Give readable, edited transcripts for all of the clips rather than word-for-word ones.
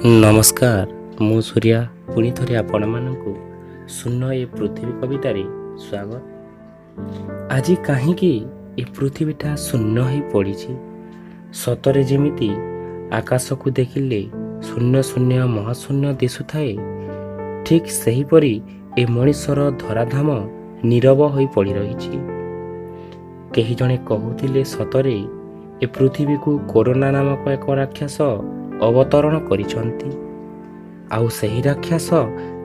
ନମସ୍କାର, ମୁଁ ସୂର୍ୟା, ପୁଣି ଥରେ ଆପଣମାନଙ୍କୁ ଶୂନ୍ୟ ଏ ପୃଥିବୀ କବିତାରେ ସ୍ୱାଗତ। ଆଜି କାହିଁକି ଏ ପୃଥିବୀଟା ଶୂନ୍ୟ ହୋଇ ପଡ଼ିଛି? ସତରେ ଯେମିତି ଆକାଶକୁ ଦେଖିଲେ ଶୂନ୍ୟ ଶୂନ୍ୟ ମହାଶୂନ୍ୟ ଦିଶୁଥାଏ, ଠିକ୍ ସେହିପରି ଏ ମଣିଷର ଧରାଧାମ ନୀରବ ହୋଇ ପଡ଼ି ରହିଛି। କେହି ଜଣେ କହୁଥିଲେ, ସତରେ ଏ ପୃଥିବୀକୁ କରୋନା ନାମକ ଏକ ରାକ୍ଷସ ଅବତରଣ କରିଛନ୍ତି, ଆଉ ସେହି ରାକ୍ଷସ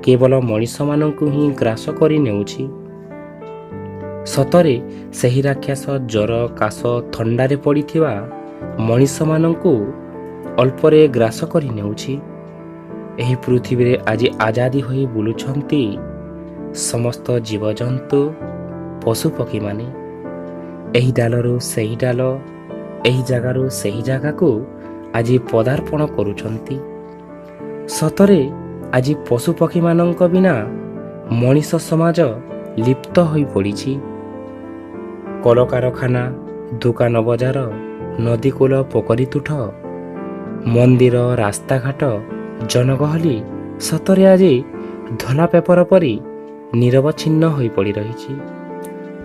କେବଳ ମଣିଷମାନଙ୍କୁ ହିଁ ଗ୍ରାସ କରି ନେଉଛି। ସତରେ ସେହି ରାକ୍ଷସ ଜ୍ୱର, କାଶ, ଥଣ୍ଡାରେ ପଡ଼ିଥିବା ମଣିଷମାନଙ୍କୁ ଅଳ୍ପରେ ଗ୍ରାସ କରି ନେଉଛି। ଏହି ପୃଥିବୀରେ ଆଜି ଆଜାଦି ହୋଇ ବୁଲୁଛନ୍ତି ସମସ୍ତ ଜୀବଜନ୍ତୁ, ପଶୁପକ୍ଷୀମାନେ। ଏହି ଡାଲରୁ ସେହି ଡାଲ, ଏହି ଜାଗାରୁ ସେହି ଜାଗାକୁ ଆଜି ପଦାର୍ପଣ କରୁଛନ୍ତି। ସତରେ ଆଜି ପଶୁପକ୍ଷୀମାନଙ୍କ ବିନା ମଣିଷ ସମାଜ ଲିପ୍ତ ହୋଇପଡ଼ିଛି। କଳକାରଖାନା, ଦୋକାନ ବଜାର, ନଦୀକୂଳ, ପୋଖରୀ ତୁଠ, ମନ୍ଦିର, ରାସ୍ତାଘାଟ, ଜନଗହଳି ସତରେ ଆଜି ଧଳା ପେପର ପରି ନିରବଚ୍ଛିନ୍ନ ହୋଇ ପଡ଼ି ରହିଛି।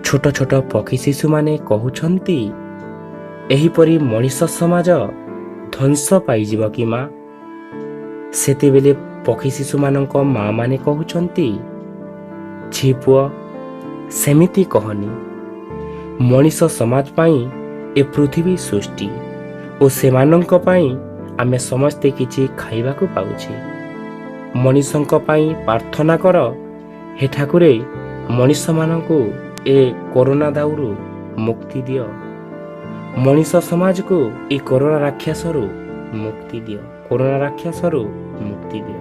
ଛୋଟ ଛୋଟ ପକ୍ଷୀ ଶିଶୁମାନେ କହୁଛନ୍ତି, ଏହିପରି ମଣିଷ ସମାଜ ଧ୍ୱଂସ ପାଇଯିବ କି ମା? ସେତେବେଳେ ପକ୍ଷୀ ଶିଶୁମାନଙ୍କ ମା ମାନେ କହୁଛନ୍ତି, ଛି ପୁଅ, ସେମିତି କହନି। ମଣିଷ ସମାଜ ପାଇଁ ଏ ପୃଥିବୀ ସୃଷ୍ଟି ଓ ସେମାନଙ୍କ ପାଇଁ ଆମେ ସମସ୍ତେ କିଛି ଖାଇବାକୁ ପାଉଛେ। ମଣିଷଙ୍କ ପାଇଁ ପ୍ରାର୍ଥନା କର, ହେ ଠାକୁରେ, ମଣିଷମାନଙ୍କୁ ଏ କରୋନା ଦାଉରୁ ମୁକ୍ତି ଦିଅ, ମଣିଷ ସମାଜକୁ ଏ କରୋନା ରାକ୍ଷସରୁ ମୁକ୍ତି ଦିଅ, କରୋନା ରାକ୍ଷସରୁ ମୁକ୍ତି ଦିଅ।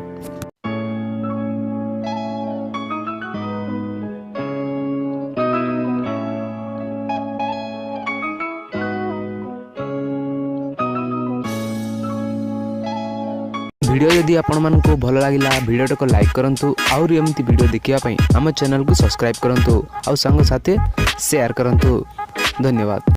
ଭିଡ଼ିଓ ଯଦି ଆପଣମାନଙ୍କୁ ଭଲ ଲାଗିଲା, ଭିଡ଼ିଓଟାକୁ ଲାଇକ୍ କରନ୍ତୁ। ଆହୁରି ଏମିତି ଭିଡ଼ିଓ ଦେଖିବା ପାଇଁ ଆମ ଚ୍ୟାନେଲକୁ ସବସ୍କ୍ରାଇବ୍ କରନ୍ତୁ ଆଉ ସାଙ୍ଗସାଥି ସେୟାର କରନ୍ତୁ। ଧନ୍ୟବାଦ।